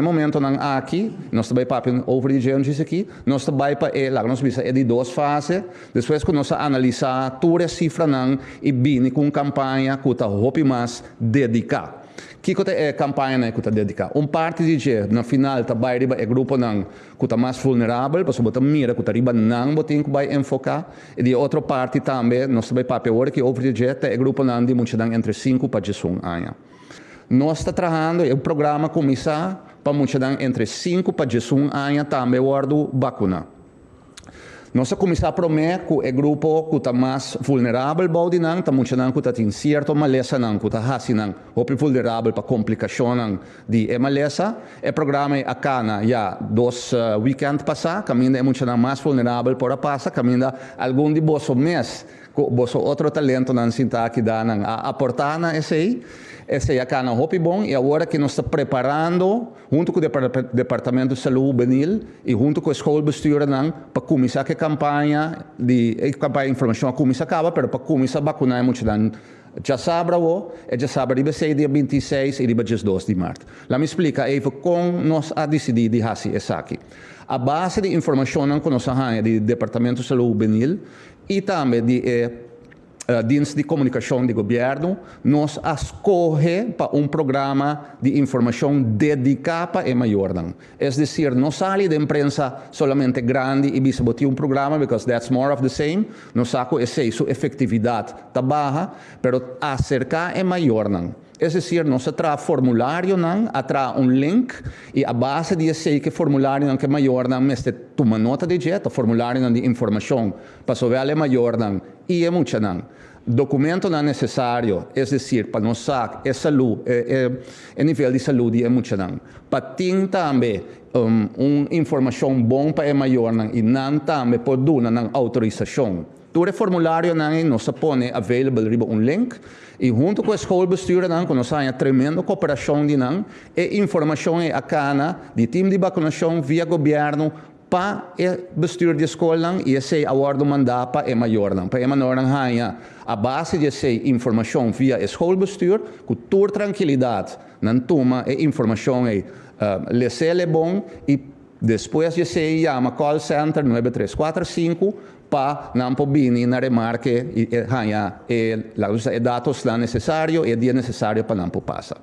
Na momentonan aki, nos ta bai papia over di dje aki, nos ta bai pa e, laga nos bisa, e di dos fase, despues ku nos a analisá tur e sifranan i bini ku un kampaña ku ta hopi mas dediká. Kiko ta e kampaña ku ta dediká? Un parti di dje, na final, ta bai riba e gruponan ku ta mas vulnerabel, pasobra bo ta mira ku ta riba nan bo tin ku bai enfoká. I di otro parti tambe, nos ta bai papia awor aki over di dje, ta e gruponan di muchanan entre 5 pa 11 aña. Nos ta trahando e programa kuminsá pa muchanan entre 5 pa 11 aña tambe wòrdu vakuná. Nos a kuminsá promé ku e grupo ku ta mas vulnerabel bou di nan, ta muchanan ku tin sierto malesanan, ku ta hasi nan hopi vulnerabel pa komplikashonnan di e malesa. E programa a kana ya 2 weekend pasá, kaminda e muchanan mas vulnerabel por a pasa, kaminda algun di boso mes, boso otro talentonan sintá aki nan a aportá na esei. Esei a kana hopi bon i awor ku nos ta preparando huntu ku e Departamento di Salú Hubenil i huntu ku e schoolbestuurnan pa kuminsá ku e kampaña di e kampaña di informashon kuminsá kaba, pero pa kuminsá vakuná muchanan djasabra o e djasabra riba 6 dia 26 i riba 12 di mart. Laga mi splika even kon nos a disidí di hasi esaki. A base di informashon ku nos a haña di Departamento di Salú Hubenil i tambe di dienst di komunikashon di gobièrnu, nos a skohe pa un programa di informashon dediká pa e mayornan. Es desir, no sali den prensa solamente grandi i bisa bo tin un programa, because that's more of the same. Nos sa ku esei su efektividat ta baha, pero aserká e mayornan. Es desir, nos a traha formularionan, a traha un link i a base di esei ku formularionan ku mayornan mester tuma nota di dje, formularionan di informashon pa zowel e mayornan i e muchanan. Dokumentonan nesesario, es desir, pa nos sa e salú, e nivel di salú di e muchanan. Pa tin tambe un informashon bon pa e mayornan i nan tambe por duna nan outorisashon. Tur e formularionan nos a pone available riba un link i huntu ku e schoolbestuurnan ku nos a tremendo kooperashon di nan e informashon ei a kana di team di vakunashon via gobièrnu pa e bestuur di skolnan i esei a wòrdu mandá pa e mayornan. Pa e mayornan haña a base di esei informashon via e schoolbestuur, ku tur trankilidat nan tuma e informashon ei, les'é bon i despues di esei yama call center 9345 pa nan por bini na remarke i haña e, e datonan nesesario i dia nesesario pa nan por pasa.